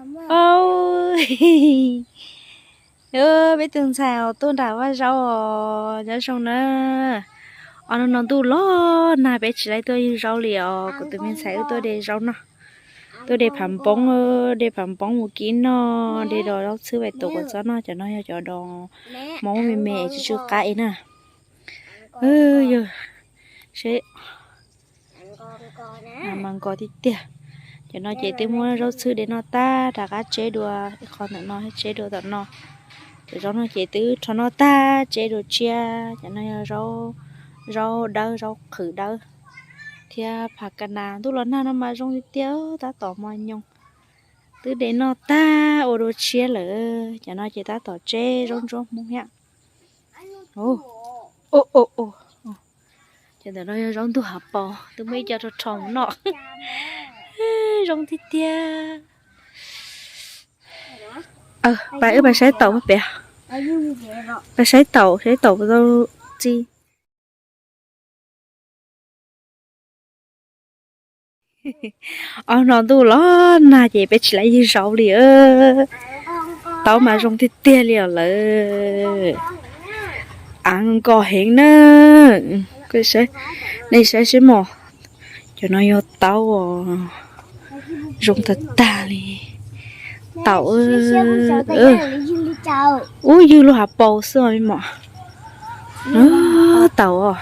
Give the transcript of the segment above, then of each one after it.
Peb tus ntxhais os tuaj nram vaj zaub os, nyob zoo na. Ob hnub no ntuj los nag peb tsis tau tuaj ywg zaub li os. Kuv tus me ntxhais wb tuaj de zaub noj, tuaj de phav npoob, de phav npoob mus kib noj, de dos zaub txhwb vais tuam kuv txob noj. Cov no yog cov dos Hmoob me me tsw tsw qab na. Yog seb, mas nkos tiag tiag. Cov no ces twb muab zaub txhwb de noj tag rov qab tseb dua ib qho ntawm no tseb dua tom no. Cov zaub no ces twb rho noj tag tseb dua tshiab. Cov no yog zaub dawb zaub qhwv dawb thiab phav ka nas. Ntuj los nag no mas zoo li tiag, tab tom mos nyoos. Twb de noj tag ua dua tshiab lawm. Cov no ces tab tom tseb zaub ntsuab Hmoob thiab. Cov ntawm no yog zaub ntug hav paus, twb muaj ib co rho rho mus noj. Zoo tiag tiag. Pab wb pab saib taum pab pem, pab saib taum, saib taum tau txi. Ob no ntuj los nag ces peb tsis tau ywg zaub li. Taum mas zoo tiag tiag li os lawm. Av nkos heev na. Nej saib seb mos, cov no yog taum os, zoo tag tag li. Taum, ub ywg lub hav paus xwb os mos. Taum,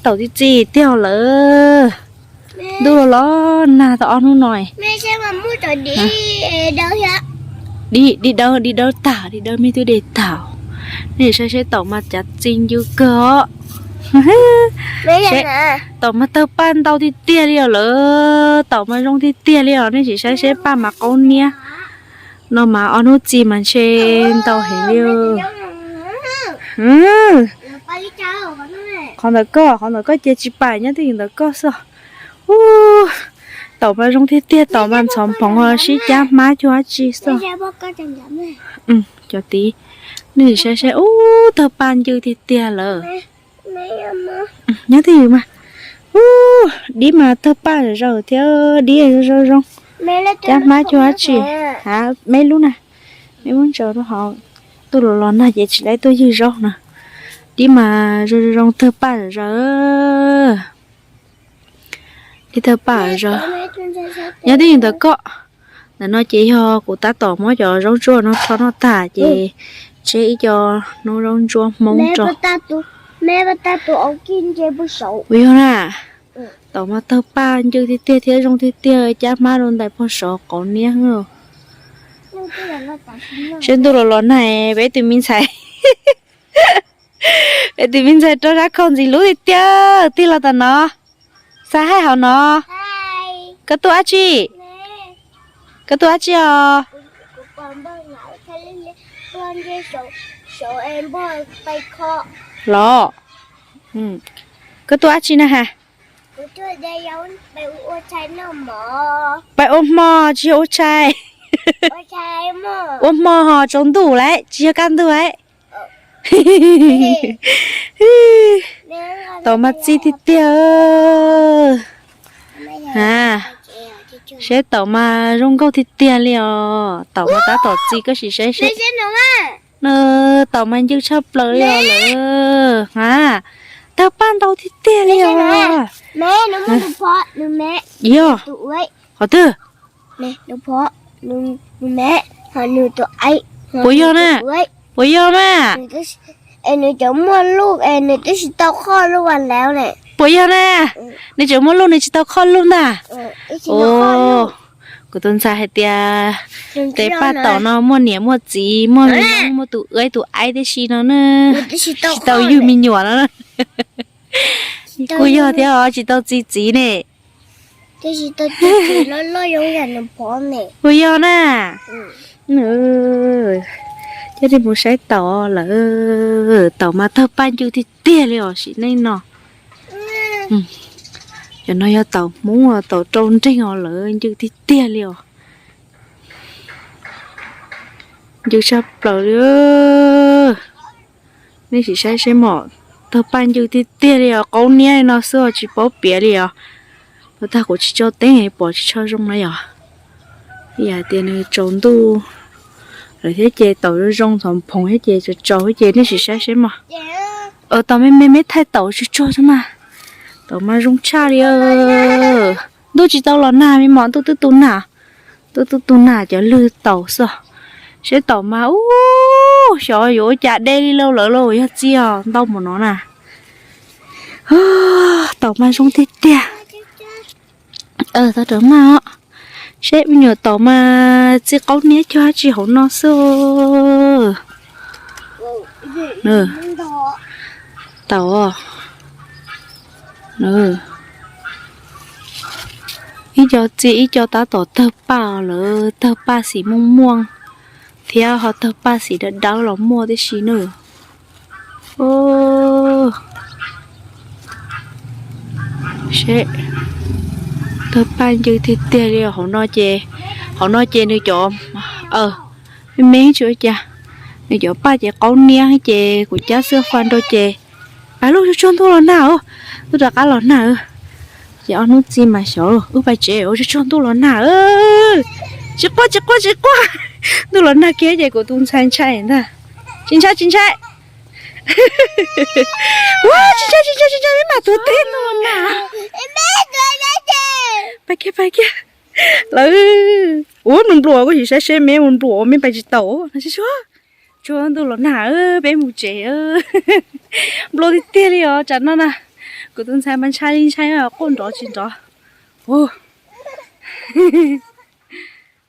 taum txi txi tiag lawm. Ntuj los los nag tau ob hnub no. Di, di dawb, di dawb tag, di dawb me twb de tag. Nej saib seb taum mas cav txi ncw kawg os. Taum mas tawg paj ntau tiag tiag li os lawm. Taum mas zoo tiag tiag li os. Nej sim saib seb paj mas qaub niab. No mas ob hnub txi mas ntshe ntau heev li. Qhov ntawm koj, qhov ntawm koj ces tsis pam, nyob twj ywm ntawm koj xwb. Taum mas zoo tiag tiag, taum mas ntxhov nphoov sib cab hmab cuag dab tsi xwb. Cov tid, nej sim saib seb, ub, tawg paj ncw tiag tiag lawm. Nyob twj ywm mas, ub, dib mas tawg paj zom zaws thiab dib zoo zoo. Cab hmab cuag dab tsi. Hav, me lub na, me muab ntsaws rau hauv. Ntuj los los nag ces tsis tau tuaj ywg zaub na. Dib mas zoo zoo tawg paj zom zaws. Ib tawg paj zom zaws. Nyob twj ywm ntawm koj. Ntawm no ces yog kuv tab tom muab cov zaub ntsuab no rho noj tag ces tseb ib co hnub zaub ntsuab Hmoob rau. Ua yog na, taum mas tawg paj ncw tiag tiag thiab zoo tiag tiag, cab hmab rau ntais pog sov qauv niab. Seb ntuj los los nag peb tus me ntxhais, peb tus me ntxhais rau sab khau ntxim hlub tiag tiag. Tig los tom no, xa hais hauv no. Koj tuaj dab tsi? Koj tuaj dab tsi os? Los, koj tuaj dab tsi na has? Pais ua hmo tsis yog ua tshais? Ua hmo ho tsaus ntuj lawm tsis yog kaj ntug lawm. Taum mas txi tiag tiag. Ha, seb taum mas zoo nkauj tiag tiag li os. Taum mas tab tom txi, koj sim saib seb. Taum mas ncw tshaj plaws li os lawm. Ha, tawg paj ntau tiag tiag li os. Yog, qhov twg? Puas yog na? Puas yog na? Nws cov muaj luj es nws twb tsis tau qhoj luj as lawm ne. Puas yog na? Nws tseem muaj luj nws tsis tau qhoj luj ntag. Kuv tus ntxhais hais tias tes paj taum no muaj niam muaj txiv, muaj, muaj tus aib tus aib tib si no na. Tsis tau ywg me nyuam no. Kuj yog thiab os, tsis tau txi txiv ne. Puas yog na? Coj nej mus saib taum lawm. Taum mas tawg paj ncw tiag tiag li os sim neej no. Cov no yog taum Hmoob, taum rau nreeg os lawm, ncw tiag tiag li os. Ncw tshaj plaws li. Nej sim saib seb mos, tawg paj ncw tiag tiag li os, qaub niab li no xwb os, tsis paub piav li os. Ua tag kuv tsis tso teeb pom tsis tshua zoo na yog. Yam tias nws tsaus ntuj lawm thiab ces taum zoo zoo txhov phoov thiab ces tsaus tsaus thiab ces nej sim saib seb mog. Taum me me me thaij taum tsuag tsuag xwb mas. Taum mas zoo tshaj li. Ntuj tsis tau los nag me mos, ntuj twb tu nag. Ntuj twb tu nag cov lwg taum xwb. Seb taum mas ub, xyov yuav ua cas de li lauj lawm lauj, yog txiv os ntau mus no na. Taum mas zoo tiag tiag. Tau rov maj os. Seb me nyuam taum mas txi qaub niab cog dab tsi hauv no xwb. Taum. Ib co txi ib co tab tom tawg paj lawm, tawg paj xim muaj muaj thiab ho tawg paj xim dawb dawb los muaj tib si na. Seb, tawg paj ncw tiag tiag li hauv no ces, hauv no ces nws cov, me me tsis ua cas, nws cov paj ces qaub niab ces kuv cab xwb fa nrau ces, pab lub tsuag tsuag ntuj los nag os, ntuj rov qab los nag. Ces ob hnub txi mas xyov wb pais tsev ua tsuag tsuag ntuj los nag. Tsis quaj tsis quaj tsis quaj, ntuj los nag kiag ces kuv tus ntxhais ntshai ntag. Tsis ntshai tsis ntshai. Tsis ntshai tsis ntshai tsis ntshai, meb mam tuav teg ntuj los nag. Pais kiag pais kiag. Lawv, ua nws nplua, kuv sim saib seb meb ua nplua meb pais tsis tau. Tsuag tsuag ntuj los nag, peb mus tsev. Nplua tiag tiag li os tsam no na. Kuv tus ntxhais mas ntshai li ntshai, quaj nrov tsis nrov.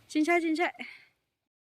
Tsis ntshai tsis ntshai.